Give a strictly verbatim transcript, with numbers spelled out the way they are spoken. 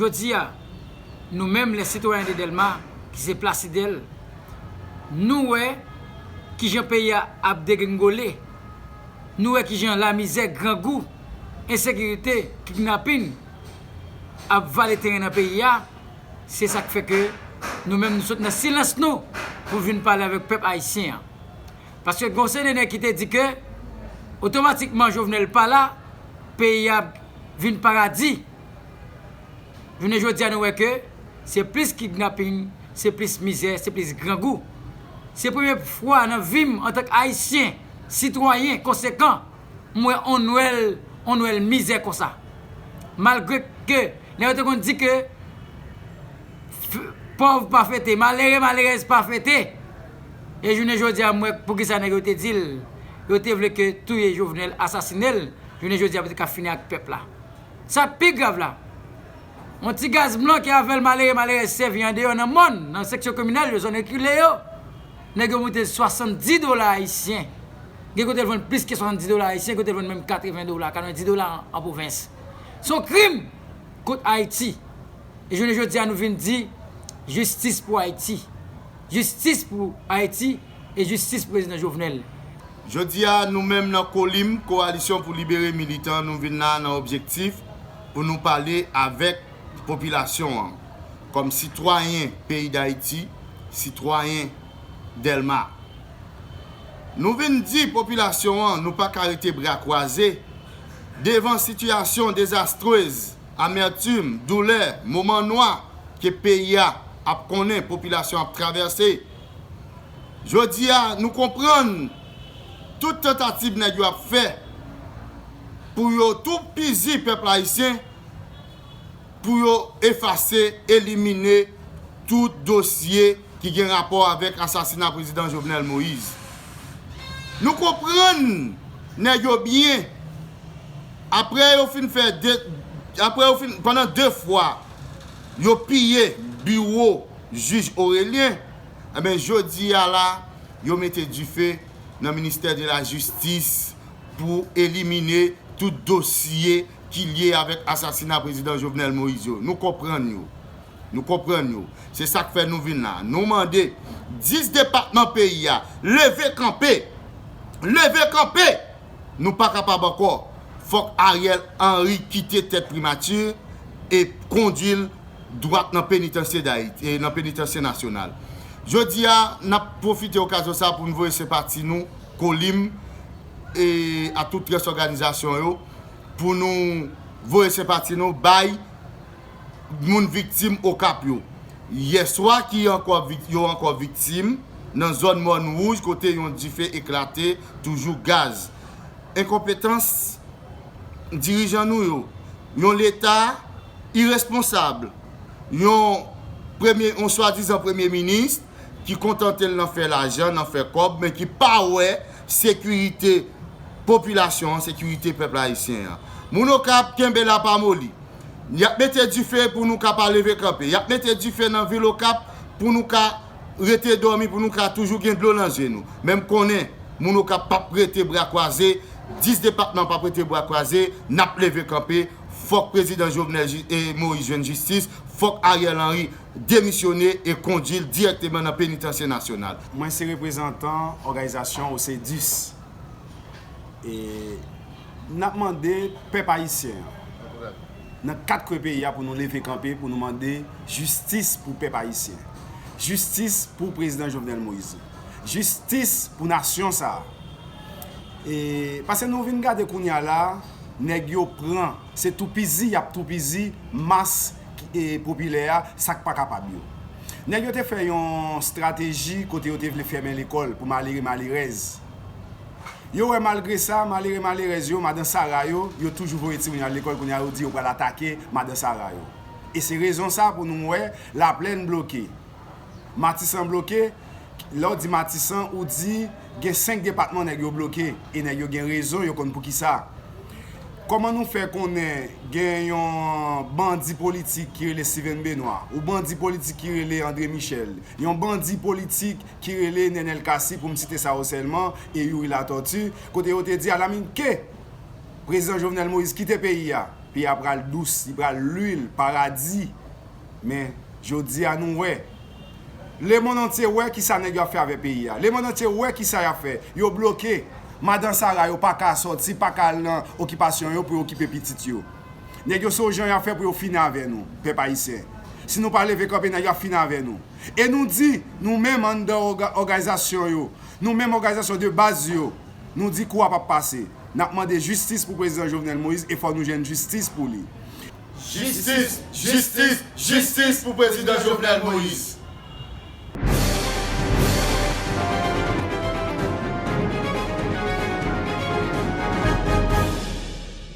Jodi a, nou menm, les citoyens de Dèlma, ki se Plasidèl, nou wè kijan peyi a ap degrengole. Nou wè kijan lamizè, grangou, ensekirite, kidnapin ap vale teren nan peyi a. Se sa k fè ke nou menm, nou sot nan silans nou pou vin pale avèk pèp ayisyen an. Paske gon seri de nèg ki te di ke otomatikman Jovenel pa la, peyi a vin paradi. Jounen jodi a, nou wè ke se plis kidnapin, se plis mizè, se plis grangou. Se premye fwa nan vi m antank Ayisyen, sitwayen konsekan, m wè on Nwèl, on Nwèl mizè konsa. Malgre ke nèg yo te konn di ke pòv pa fete, malere, malerèz pa fete. E jounen jodi a, m wè poukisa nèg yo te di l, yo te vle ke touye Jovenel, asasine l, jounen jodi a pou te ka fini ak pèp la. Sa pi grav la, yon ti gaz blan ki avè l malere, malerèz sèvi andeyò nan mòn, nan seksyon kriminèl yo, zòn rekile yo. Nèg yo moute swasanndis dola ayisyen. Gen kote l vann plis ke swasanndis dola ayisyen, kote l vann menm katreven dola, katrevendis dola an, an pwovens. Se yon krim kont Ayiti. E jounen jodi a, nou vin di, jistis pou Ayiti. Jistis pou Ayiti e jistis pou prezidan Jovenel. Jodi a, nou menm nan Kolim, Kowalisyon pou Libere Militan, nou vin la nan objektif pou nou pale avèk popilasyon an, kòm sitwayen peyi Dayiti, sitwayen Dèlma. Nou vin di popilasyon an, nou pa ka rete bra kwaze devan sitiyasyon dezastrez, amètim, doulè, moman nwa ke peyi a ap konnen, popilasyon ap travèse. Jodi a, nou konprann tout tantativ nèg yo ap fè pou yo toupizi pèp ayisyen, pou yo efase, elimine tout dosye ki gen rapò avèk asasina prezidan Jovenel Moïse. Nou konprann nèg yo byen. Apre yo fin fè de, apre yo fin, pandan de fwa, yo piye biwo jij Orelien, enben, jodi a la, yo mete dife nan ministè de la jistis pou elimine tout dosye ki lye avèk asasina prezidan Jovenel Moïse yo. Nou konprann yo. Nou konprann yo. Se sa k fè nou vin la. Nou mande dis depatman peyi a leve kanpe. Leve kanpe! Nou pa kapab ankò. Fòk Ariel Henry kite tèt primati e kondui l dwat nan penitansye Dayiti, e nan penitansye nasyonal. Jodi a, n ap pwofite okazyon sa a pou n voye senpati nou, Kolim, e a tout rès òganizasyon yo, pou nou voye senpati nou bay moun viktim Okap yo. Yèswa ki ankò vik-, yo ankò viktim nan zòn Mòn Wouj kote yon dife eklate, toujou gaz. Enkonpetans dirijan nou yo, yon leta iresponsab, yon premye, yon swadizan premye minis ki kontante l nan fè lajan, nan fè kòb, men ki pa wè sekirite popilasyon an, sekirite pèp ayisyen an. Moun Okap, kenbe la, pa moli. Y ap mete dife pou nou ka pa leve kanpe. Y ap mete dife nan vil Okap pou nou ka rete dòmi, pou nou ka toujou gen dlo nan zye nou. Men m konnen moun Okap p ap rete bra kwaze, dis depatman p ap rete bra kwaze, n ap leve kanpe. Fòk prezidan Jovenel Ji-, e Moïse jwenn jistis, fòk Ariel Henry demisyone e kondui l dirèkteman nan penitansye nasyonal. Mwen se reprezantan òganizasyon O C dis. E n ap mande pèp ayisyen an, nan kat kwen peyi a, pou nou leve kanpe, pou nou mande jistis pou pèp ayisyen. Jistis pou prezidan Jovenel Moïse. Jistis pou nasyon sa a. E, paske nou vin gade kounye a la, nèg yo pran, se toupizi y ap toupizi mas ki, e, popilè a, sa k pa kapab yo. Nèg yo te fè yon estrateji kote yo te vle fèmen lekòl pou malere, malerèz. Yo wè malgre sa, malere, malerèz yo, madan Sara yo, yo toujou voye timoun yo al lekòl, kounye a yo di yo pral atake madan Sara yo. E se rezon sa pou nou wè Laplèn bloke. Matisan bloke, lè w di Matisan, ou di gen senk depatman nèg yo bloke, e nèg yo gen rezon, yo konn poukisa. Kòman nou fè konnen gen yon bandi politik ki rele Steven Benoît, ou bandi politik ki rele André Michel, yon bandi politik ki rele Nenel Cassy, pou m site sa yo sèlman, e Youri Latortue, kote yo te di alaminke prezidan Jovenel Moïse kite peyi a, Peyi a pral dous, li pral lwil, paradi. Men, jodi a nou wè. Lemonn antye wè kisa nèg yo ap fè avè peyi a. Lemonn antye wè kisa y ap fè. Yo bloke. Madan Sara yo pa ka sòti, pa ka al nan okipasyon yo pou yo okipe pitit yo. Nèg yo se yon jan y ap fè pou yo fini avè nou, pèp ayisyen. Si nou pa leve kanpe, nèg yo ap fini avè nou. E nou di, nou menm anndan òga- òganizasyon yo, nou menm òganizasyon de baz yo, nou di kou a p ap pase. N ap mande jistis pou prezidan Jovenel Moïse e fò nou jwenn jistis pou li. Jistis, jistis, jistis pou prezidan Jovenel Moïse.